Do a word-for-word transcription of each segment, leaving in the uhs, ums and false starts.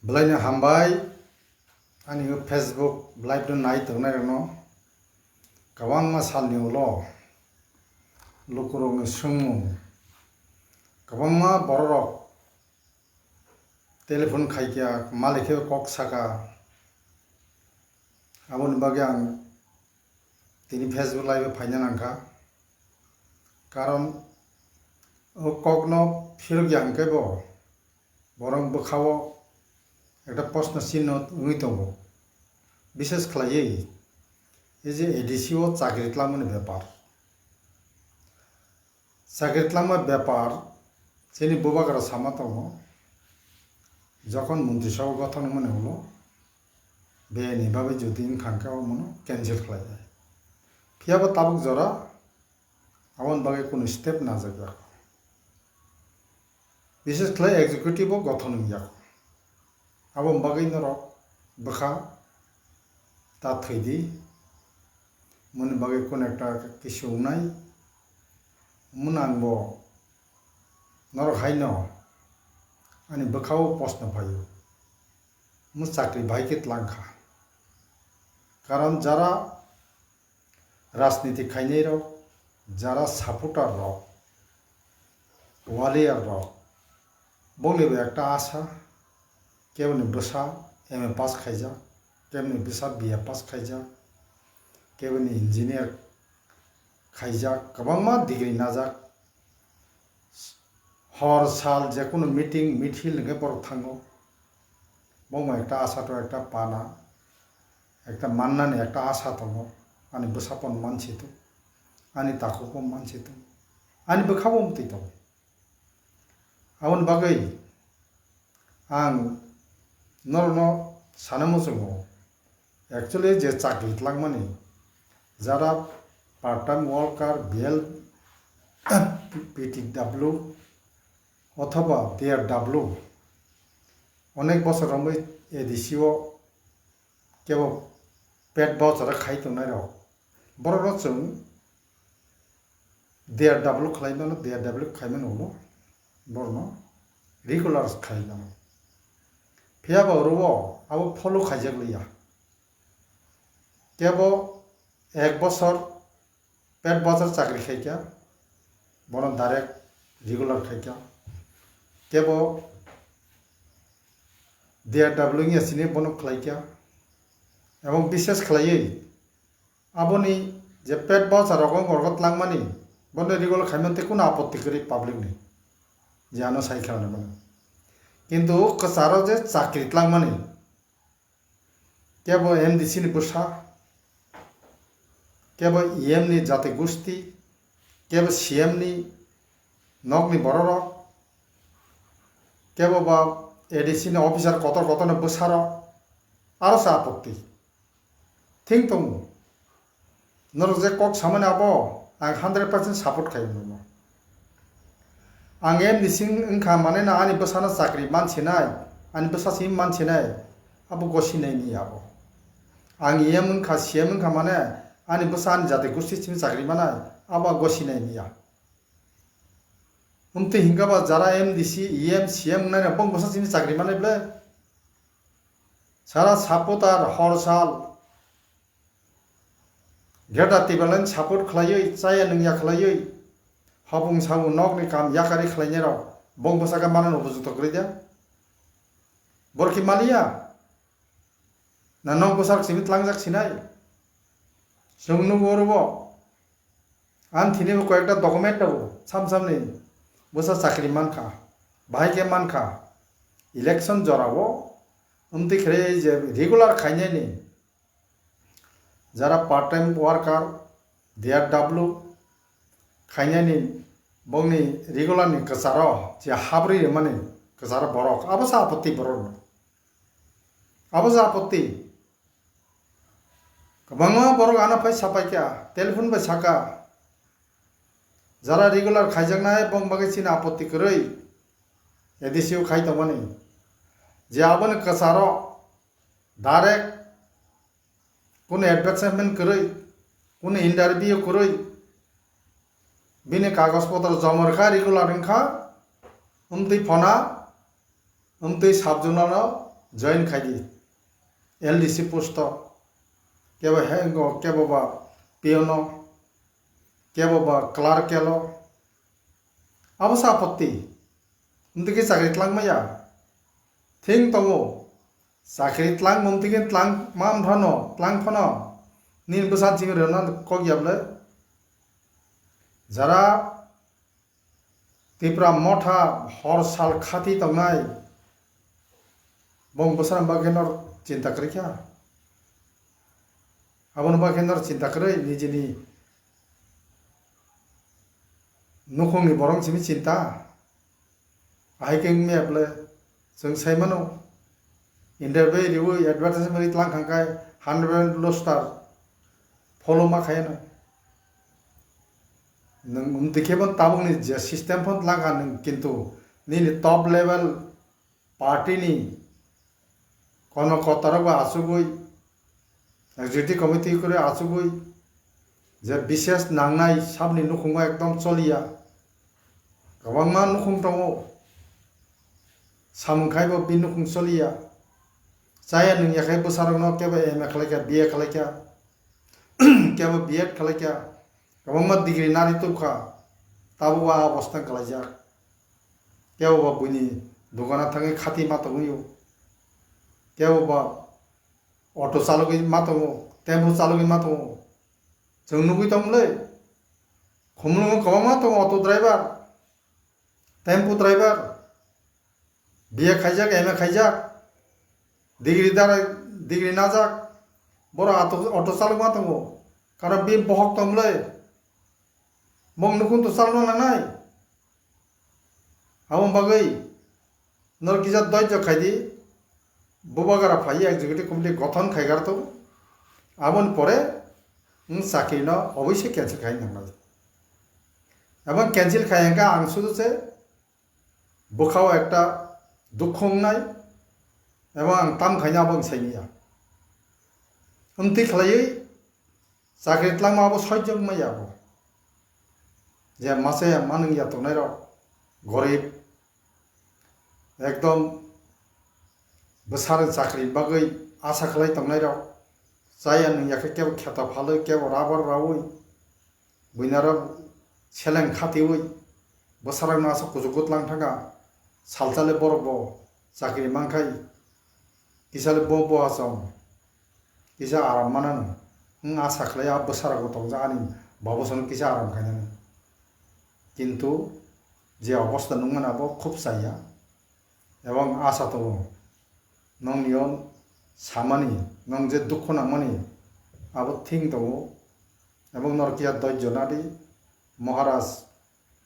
Belai no hambai, ani o Facebook live no nai tongnai rok no. Kwbangma sal ni ulo lukurok ni swngmung, kwbangma borok rok telephone khai kha, malik khe kok saka. Aboni bagwi ang tini Facebook live o phaina nangkha, karon o kok no phirok ya hwnkhe bo borok bwkhao ekta proshno chinno wngwi tongo. Bishes khlaiwi ei je A D C o chakri twlangmani bepar, chakri twlangma bepar chini bubagra sama tongo, jokhon montri sabha gothon wngmani ulo bini bagwi jodi wngkha hwnkhe omono cancel khlai nai. Phiya bo tabuk jora aboni bagwi kunu step najak ya. Bishes khlai executive o gothon wngya. Aboni bagwi norok bwkha ta thwidi. Moni bagwi kunu ekta kisi wngnai. Mwnang bo norok haino ani bwkha o post no phaio. Mo chakri bahai khe twlang kha. Karon jara rajniti khainai rok, jara supporter rok, warrior rok, bongni bo ekta asa, keboni bwsa M A pass khaijak, keboni bwsa B A pass khaijak, keboni engineer khaijak, kwbangma degree najak. Hor sal jekunu meeting, mithil hwnkhe borok thango. Bo ekta asa to ekta pana, ekta mannani ekta asa tongo. Ani bwsapon mansi tongo, ani takhukbo mansi tongo, ani bwkhabo mwtwi tongo. Aboni bagwi ang norokno sana muchungo, actually je chakri twlangmani, jara part time worker, B L, P T W othoba D R W onek bosor romwi A D C o kebo pet voucher khai tongnai rok, borok no chwng D R W khlai mano, D R W khai mano ulo, borok no regular khai mano. Phiya ba oro o abo follow khaijak liya. Kebo ek bosor pet bosor chakri khai kha, bono direct regular khai kha. Kebo D R W wngya sini bono khlai kha. Ebong bishes khlaiwi aboni je pet bosor rogo gorgo twlangmani, bono regular khaimani tei kunu apotti kwrwi public ni, je ano sai kha hwnwi mano. Kintu kwcharo je chakri twlangmani, kebo M D C ni bwsa, kebo E M ni jati gusti, kebo C M ni nokni bororok, kebo ba A D C ni officer kotor kotor ni bwsarok, aro sa apotti. Thing tongo. Norok je kok samani abo ang hundred percent support khaio nono. Ang M D C wngkha mane na ani bwsano chakri mansinai, ani bwsa simi mansinai, abo gosinai ni abo. Ang E M wngkha, C M wngkha mane ani bwsa ani jati gusti simi chakri manai, abo gosinai ni ya. Wngtwi hingkha ba jara M D C, E M, C M wngnai rok bong bwsa simi chakri manai ble. Sara supporter hor sal Greater Tipraland support khlaiwi, chaya nungya khlaiwi, hopung samung nokni kam yakari khlainairok bong bwsakhe manano bujuto kwrwi de? Borok khe maliya? Na nok bwsarok simi tlangjak sinai? Chwng nugo oro bo. Ang thini bo koyekta document rw sam samni bwsa chakri mankha, bahai khe mankha. Election jorao wngtwi khe je regular khainani jara part time worker, D R W khainani bongni regular ni kwcharo je habrwi rwmani kwcharo borok abo sa apotti borok no. Abo sa apotti. Kwbangma borok ano phai sapai kha, telephone bai saka. Jara regular khaijaknai bong bagwi chini apotti kwrwi A D C o khai tongmani. Je aboni kwcharo direct kunu advertisement kwrwi, kunu interview kwrwi, bini kagoj potro joma rwkha, regular wngkha, wngtwi phona, wngtwi sub zonal o join khai di, L D C post o, kebo hengo, kebo ba peon o, kebo ba clerk o, abo se apotti. Amtwi khe chakri twlang maya. Thing tongo. Chakri twlang mumtwi khe twlang ma phano, twlang phano. Nini bwsa chini rwna kok ya bwle. Jara Tipra Motha hor sal khati tongnai, bong bwsarang bagwi nor chinta kwrwi kha. Aboni bagwi nor chinta kwrwi nijini nukhungni borok simi chinta. Ahai khe wngmaya bwle chwng sai mano. Interview riwi advertisement ri tlang thang khai hundred loster follow ma khayano. Nwng wngtwi khe bo tabukni je system phano tlang kha nwng, kintu nini top level party ni kono kotorok bai achugwi, executive committee kwrwi achugwi, je bises nangnai sabni nukhungo ekdom choliya. Kwbangma nukhung tongo, samung khai bo bini nukhung choliya. Chaya nungya khai bwsarokno kebo M A khlaikha, B A khlaikha, kebo B Ed khlaikha, kwbangma degree nari tubkha, tabuk o a obostha khlaijak. Kebo ba buini dogana thangwi khati ma tongwi o, kebo ba auto chalogwi ma tongo, tempo chalogwi ma tongo. Chwng nugwi tongmole, khumulwngo kwbangma tongo auto driver, tempo driver, B A khaijak, M A khaijak, degree dara, degree najak, borok auto, auto chalokma tongo. Karon bini bohok tongmole, bong nukhung to chalokna nangnai. Aboni bagwi nor kisa doijo khaidi, Bubagra phai executive committee gothon khaigar to, aboni pore nwng chakri no oboisoi cancel khai nangnai. Aboni cancel khai hwnkha ang sudu se bwkhao ekta dukhu wngnai, ebo ang tam khaina abo ang saimanya. Amtwi khlaiwi chakri twlangma abo soijak maya abo. Je masa ya manung ya tongnai rok, gorib, ekdom bwsarok chakri bagwi asa khlai tongnai rok, chaya nung ya khe kebo kheto phalwi, kebo rubber raui, buinarok seleng khatiui bwsarokno aswk kuchuk gwtlang thangkha. Salsale borokbo chakri mankhai, kisale bo bo achom, kisa aram manano. Wng asa khlai a bwsarokbo tongjak ani babosono kisa aram khainani. Kintu je obostha nukmani abo khub chaya. Ebong asa tongo, nongni o samani, nong je dukhu nangmani abo thing tongo. Ebong norok ya doijo nadi, Maharaj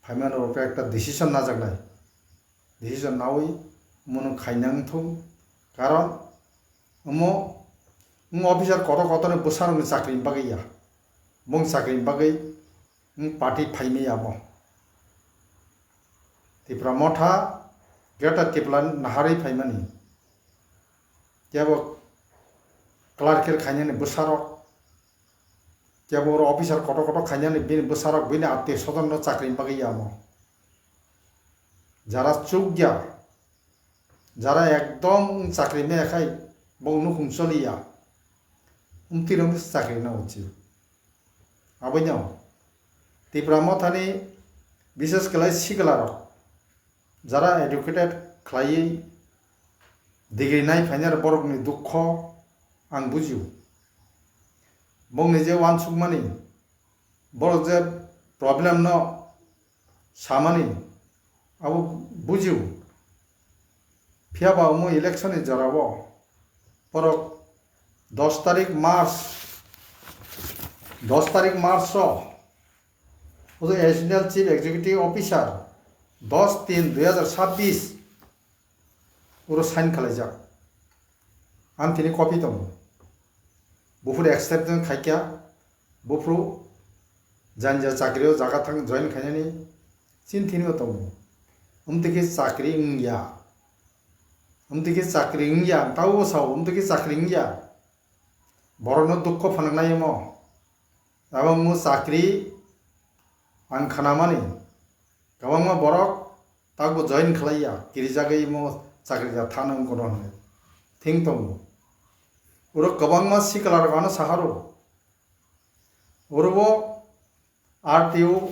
phaimani rok ekta decision najaknai, decision naui munu khainang thung, karon omo wng officer kotor kotorni bwsarokni chakrini bagwi ya, bong chakrini bagwi wng party phaimaya abo. Tipra Motha, Greater Tipraland naharwi phaimani. Kebo clerk khainani bwsarok, kebo oro officer kotor kotor khainani bini bwsarok, bini attiyo sodonno chakrini bagwi ya amo. Jara chukya, jara ekdom chakri maya khai, bong nukhung choliya, umtwi rokni chakri na uchi. Aboino Tipra Mothani bishes khlai siklarok, jara educated khlaiwi degree nai phainai borokni dukho ang bujio. Bongni je uansukmani, borok je problem no samani abo bujio. Phiya ba omo election ni jora o borok dos tarik March, dos tarik March o odo Additional Chief Executive Officer dos tin dui hazar sabbish oro sign khlaijak. Ang tini copy tongo. Buphuru accept khaikya, buphuru janja chakri o jaga thang join khainani chini thini o tongo. Umtwi khe chakri wngya. Umtwi khe chakri wngya, ang tabo sao, umtwi khe chakri wngya. Borokno dukho phanangnai omo. Abo wngmo chakri ang khnamani. Kwbangma borok takbo join khlaiya, kirijagwi omo chakri da thana wngkhono hwnwi. thing tongo. Oro kwbangma sikla rok ano saharo. Oro bo R T O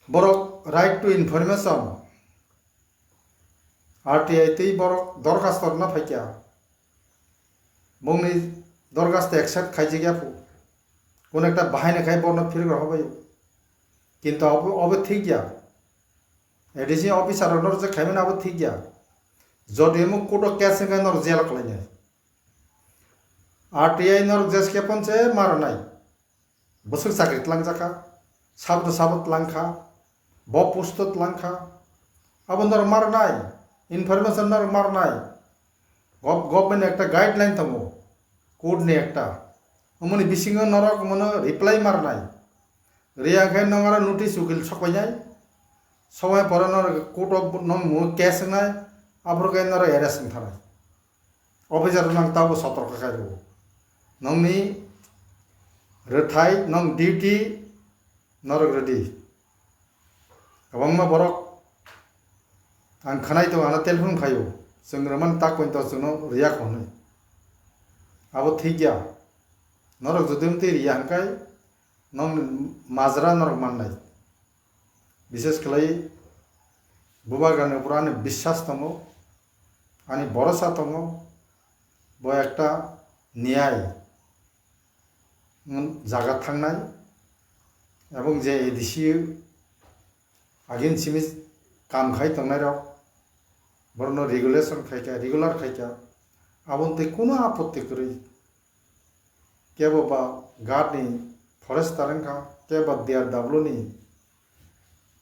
borok right to information, R T I tei borok dorkhasto rwna phaikha. Bongni dorkhasto accept khaijak ya phu. Kono ekta bahaino khai borno phirok rw hobai. Kintu obo, obo thik ya. A D C officer rok norok je khaimani abo thik ya. Jodi emo court o case wngkha norok jail o kwlainai. R T I norok jeske ponse maranai. Bwswk chakri tlangjak kha, sabdo sabo tlang kha, bo post o tlang kha. Abo norok maranai, information norok maranai. Gov-, government ekta guideline tongo, court ni ekta. Omoni bisingo norok mono reply maranai. Riya khe nong aro notice ukil sokpainai. Sokpai pore norok court o nong mu case wngnai, aphuru khe norok arrest wngthanai. Officer rok nang tabuk sotorka khai rwo. Nongni rwthai, nong duty norok rwdi. Kwbangma borok ang khwnai tongo, ano telephone khaio. Chwng rwmani tak pointo chwngno rwya kho hwnwi. Abo thik ya. Norok jodi wngtwi rwya hwnkhe nongni majra norok mannai. Bishes khlai bubagrani upor ani biswas tongo, ani borosa tongo, bo ekta niyai jaga thangnai, ebong je A D C agin simi kam khai tongnai rok, borokno regulation khaikha, regular khaikha, aboni tei kunu apotti kwrwi. Kebo ba guard ni forester wngkha, kebo D R W ni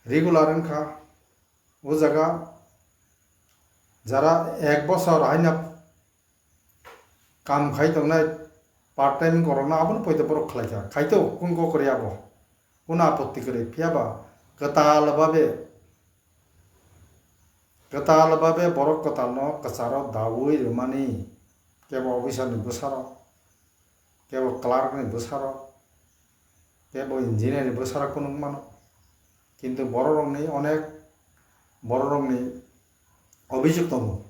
regular wngkha. O jaga jara ek bosor haino kam khai tongnai part time korokno abono poito borok khlaikha. Khaito kun kok kwrwi abo. Kunu apotti kwrwi. Phiya ba kwtal babe Kwtal babe borok kwtalno kwcharo daui rwmani, kebo officer ni bwsarok, kebo clerk ni bwsarok, kebo engineer ni bwsarok phunuk mano. Kintu bororokni onek bororokni obijok tongo.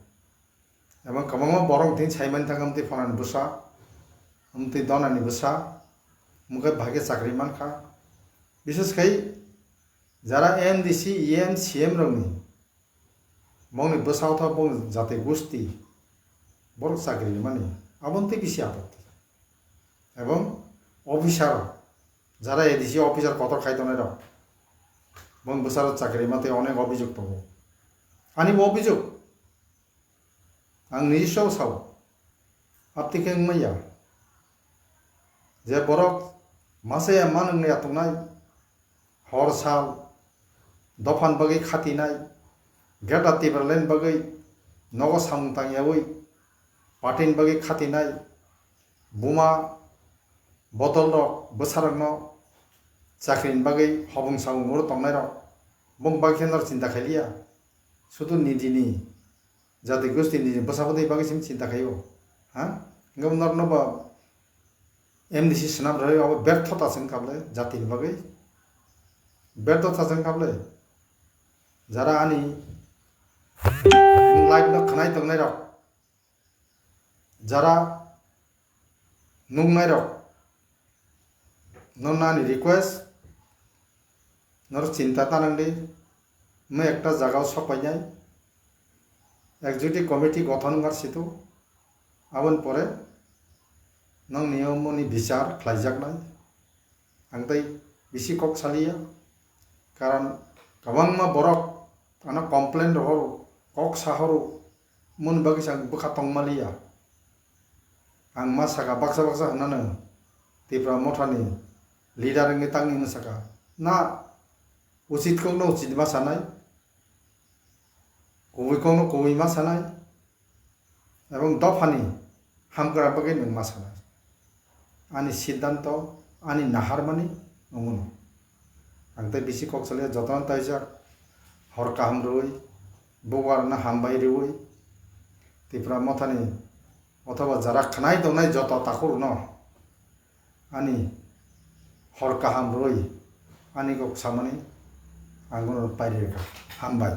Abo kwbangma borok thing saimani thangkha, amtwi phanani bwsa, amtwi donani bwsa, mungkhe bahai khe chakri mankha. Bishes khai jara M D C, E M, C M rokni, bongni bwsa wtha bong jati gusti, borok chakri rimani, aboni tei bisi apotti. Ebong officer, jara A D C officer kotor khai tongnai rok, bong bwsarok chakri rima tei onek obijok tongo. Ani bo obijok, ang nijiswbo sao, apti khe wngmaya. Je borok masa ya manwng ya tongnai, hor sal dophani bagwi khatinai, Greater Tipraland bagwi nogo samung tangyaui partyni bagwi khatinai, buma bodol rok bwsarokno chakrini bagwi hobong sabong oro tongnai rok, bong bagwi khe norok chinta khailiya, sudu nijini jati gosti ni bwsa bwtwi bagwi simi chinta khaio, ha? Hwnkhe norokno bo M D C swnam rwui abo bertho ta se wngkha bwle jatini bagwi? Bertho ta se wngkha bwle? Jara ani live no khwnai tongnai rok, jara nuknai rok, norno ani request, norok chinta ta nangdi, mo ekta jagao sok painai, executive committee gothon wngkha situ, aboni pore nongni omoni bichar khlaijaknai, ang tei bisi kok saliya, karon kwbangma borok ano complain rohoro, kok sahoro, moni bagwi se ang bwkha tongmaliya. Ang ma saka baksa baksa hwnano Tipra Mothani leader wngwi tangwi hwnwi saka, na uchit kokno uchit ma sanai, kubui kokno kubui ma sanai, ebong dophani hamkra bagwi nwng ma sanai. Ani siddhanto, ani naharmani wngmano. Ang tei bisi kok saliya, jotono taijak hor kaham rwui, bubarno hambai rwui, Tipra Mothani othoba jara khwnai tongnai joto takhurno ani hor kaham rwui ani kok samani ang bono pairi rwkha. Hambai.